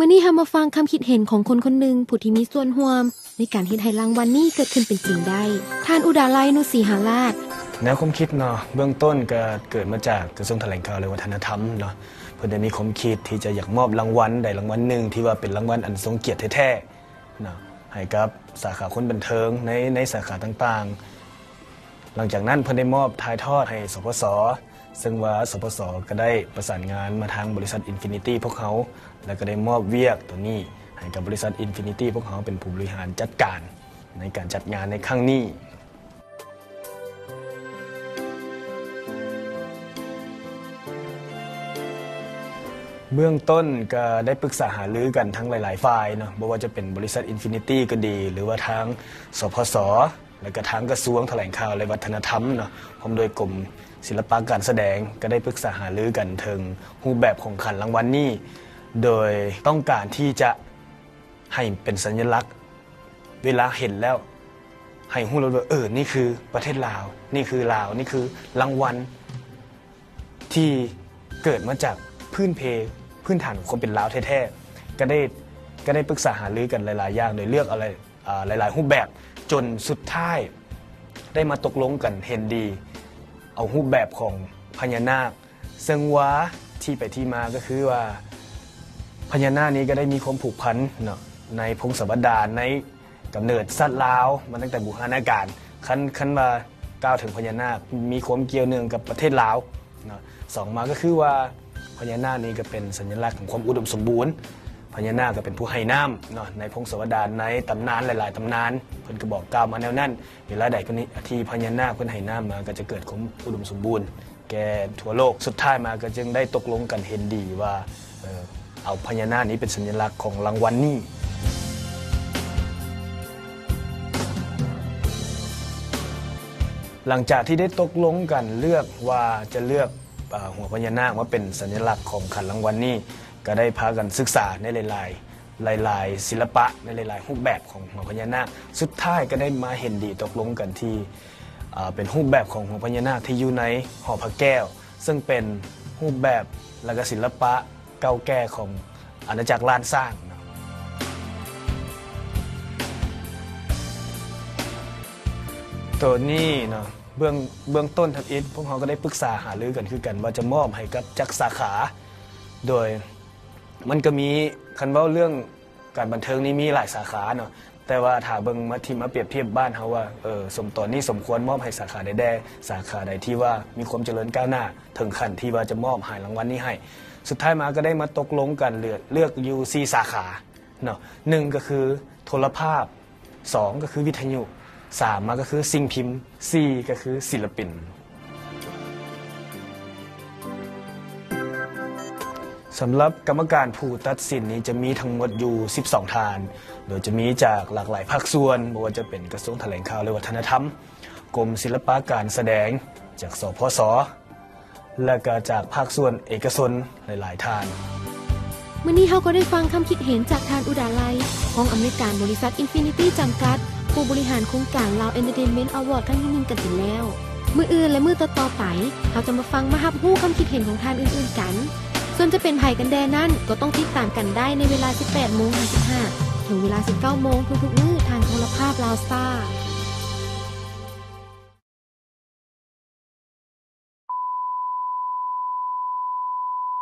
ວັນນີ້ເຮົາມາຟັງຄຳຄິດເຫັນຂອງຄົນຄົນໜຶ່ງ ຜູ້ທີ່ມີສ່ວນຮ່ວມໃນການເຮັດໃຫ້ລາງວັນນີ້ເກີດຂຶ້ນເປັນຈິງໄດ້. ທ່ານ ອຸດາໄລ ນຸສີຫາລາດ. ແນວຄວາມຄິດເນາະ ເບື້ອງຕົ້ນກໍເກີດມາຈາກກະຊວງຖະແຫຼງຂ່າວ ແລະ ວັດທະນະທຳເນາະ. ເພິ່ນໄດ້ມີຄວາມຄິດທີ່ຈະຢາກມອບລາງວັນໃດລາງວັນໜຶ່ງ ທີ່ວ່າເປັນລາງວັນອັນຊົງກຽດແທ້ໆເນາະ ໃຫ້ກັບສາຂາຄົນບັນເທີງໃນ ໃນສາຂາຕ່າງໆ. ຫຼັງຈາກນັ້ນເພິ່ນໄດ້ມອບຖ່າຍທອດໃຫ້ ສພສ ເຊິ່ງວ່າ ສພສ ກໍໄດ້ປະສານງານມາທາງບໍລິສັດ Infinity ພວກເຮົາ ແລ້ວກໍໄດ້ມອບວຽກໂຕນີ້ໃຫ້ກັບບໍລິສັດ Infinity ພວກເຮົາເປັນຜູ້ບໍລິຫານຈັດການໃນການຈັດງານໃນຄັ້ງນີ້. ເບື້ອງຕົ້ນກໍໄດ້ປຶກສາຫາລືກັນທັງຫຼາຍໆຝ່າຍເນາະ ບໍ່ວ່າຈະເປັນບໍລິສັດ Infinity ກໍດີ ຫຼືວ່າທາງ ສພສ ແລ້ວກໍທາງກະຊວງຖະແຫຼງຂ່າວ ແລະ ວັດທະນະທຳເນາະ ພ້ອມດ້ວຍກົມສິລະປະການສະແດງ ກໍໄດ້ປຶກສາຫາລືກັນເຖິງຮູບແບບຂອງຂັນລາງວັນນີ້ ໂດຍຕ້ອງການທີ່ຈະໃຫ້ເປັນສັນຍະລັກ ເວລາເຫັນແລ້ວໃຫ້ຮູ້ເລີຍວ່າ ເອີ ນີ້ຄືປະເທດລາວ, ນີ້ຄືລາວ, ນີ້ຄືລາງວັນທີ່ເກີດມາຈາກພື້ນເພ ພື້ນຖານຂອງຄວາມເປັນລາວແທ້ໆ. ກໍໄດ້ ກໍໄດ້ປຶກສາຫາລືກັນຫຼາຍໆຢ່າງ ໂດຍເລືອກເອົາຫຼາຍ ອ່າ ຫຼາຍໆຮູບແບບ ຈົນສຸດທ້າຍໄດ້ມາຕົກລົງກັນເຫັນດີ ເອົາຮູບແບບຂອງພະຍານາກ ເຊິ່ງວ່າທີ່ໄປທີ່ມາກໍຄືວ່າ ພະຍານາກນີ້ກໍໄດ້ມີຄວາມຜູກພັນເນາະ ໃນພົງສາວະດານ ໃນກຳເນີດຊາດລາວມາຕັ້ງແຕ່ບູຮານະການ. ຄັນ ຄັນວ່າກ່າວເຖິງພະຍານາກ ມີຄວາມກ່ຽວເນື່ອງກັບປະເທດລາວເນາະ. ສອງມາກໍຄືວ່າ ພະຍານາກນີ້ກໍເປັນສັນຍະລັກຂອງຄວາມອຸດົມສົມບູນ. ພະຍານາກກໍເປັນຜູ້ໃຫ້ນ້ຳເນາະ ໃນພົງສາວະດານ ໃນຕຳນານຫຼາຍໆຕຳນານ ເພິ່ນກໍບອກກ່າວມາແນວນັ້ນ. ເວລາໃດທີ່ພະຍານາກເພິ່ນໃຫ້ນ້ຳມາ ກໍຈະເກີດຄວາມອຸດົມສົມບູນແກ່ທົ່ວໂລກ. ສຸດທ້າຍມາກໍຈຶ່ງໄດ້ຕົກລົງກັນເຫັນດີວ່າ ເອີ ເອົາພະຍານາກນີ້ເປັນສັນຍະລັກຂອງລາງວັນນີ້. ຫຼັງຈາກທີ່ໄດ້ຕົກລົງກັນເລືອກວ່າຈະເລືອກ ອ່າ ຫົວພະຍານາກມາເປັນສັນຍະລັກຂອງຂັນລາງວັນນີ້ ກໍໄດ້ພາກັນສຶກສາໃນຫຼາຍໆ ຫຼາຍໆສິລະປະ ໃນຫຼາຍໆຮູບແບບຂອງຫົວພະຍານາກ. ສຸດທ້າຍກໍໄດ້ມາເຫັນດີຕົກລົງກັນທີ່ ເປັນຮູບແບບຂອງຫົວພະຍານາກທີ່ຢູ່ໃນຫໍພະແກ້ວ ເຊິ່ງເປັນຮູບແບບ ແລະ ກະສິລະປະເກົ່າແກ່ຂອງອານາຈັກລ້ານຊ້າງເນາະ. ໂຕນີ້ເນາະ ເບື້ອງ ເບື້ອງຕົ້ນທຳອິດ ພວກເຮົາກໍໄດ້ປຶກສາຫາລືກັນຄືກັນວ່າຈະມອບໃຫ້ກັບຈັກສາຂາ ໂດຍ ມັນກໍມີ ຄັນເວົ້າເລື່ອງການບັນເທີງນີ້ມີຫຼາຍສາຂາເນາະ ແຕ່ວ່າຖ້າເບິ່ງມາ ທີ່ມາປຽບທຽບບ້ານເຮົາວ່າ ເອີ ສົມ ຕອນນີ້ສົມຄວນມອບໃຫ້ສາຂາໃດແດ່ ສາຂາໃດທີ່ວ່າມີຄວາມຈະເລີນກ້າວໜ້າ ເຖິງຂັ້ນທີ່ວ່າຈະມອບໃຫ້ລາງວັນນີ້ໃຫ້. ສຸດທ້າຍມາກໍໄດ້ມາຕົກລົງກັນເລືອກ ເລືອກຢູ່ສີ່ສາຂາເນາະ. ໜຶ່ງກໍຄືໂທລະພາບ, ສອງກໍຄືວິທະຍຸ, ສາມມາກໍຄືສິ່ງພິມ, ສີ່ກໍຄືສິລະປິນ. ສຳລັບກຳມະການຜູ້ຕັດສິນນີ້ຈະມີທັງໝົດຢູ່ສິບສອງທ່ານ ໂດຍຈະມີຈາກຫຼາກຫຼາຍພາກສ່ວນ ບໍ່ວ່າຈະເປັນກະຊວງຖະແຫຼງຂ່າວ ແລະ ວັດທະນະທຳ, ກົມສິລະປະການສະແດງ, ຈາກ ສພສ ແລະ ກະຈາກພາກສ່ວນເອກະຊົນຫຼາຍໆທ່ານ. ມື້ນີ້ເຮົາກໍໄດ້ຟັງຄຳຄິດເຫັນຈາກທ່ານ ອຸດາໄລ ຮອງອຳນວຍການບໍລິສັດ Infinity ຈຳກັດ ຜູ້ບໍລິຫານໂຄງການ Lao Entertainment Award ຄັ້ງທີໜຶ່ງກັນໄປແລ້ວ. ມື້ອື່ນ ແລະ ມື້ຕໍ່ໆໄປ ເຮົາຈະມາຟັງມາຮັບຮູ້ຄຳຄິດເຫັນຂອງທ່ານອື່ນໆກັນ. ສ່ວນຈະເປັນໃຜກັນແດ່ນັ້ນ ກໍຕ້ອງຕິດຕາມກັນໄດ້ໃນເວລາສິບແປດໂມງຫ້າສິບຫ້າ ເຖິງເວລາສິບເກົ້າໂມງທຸກໆມື້ ທາງໂທລະພາບ Loud Star.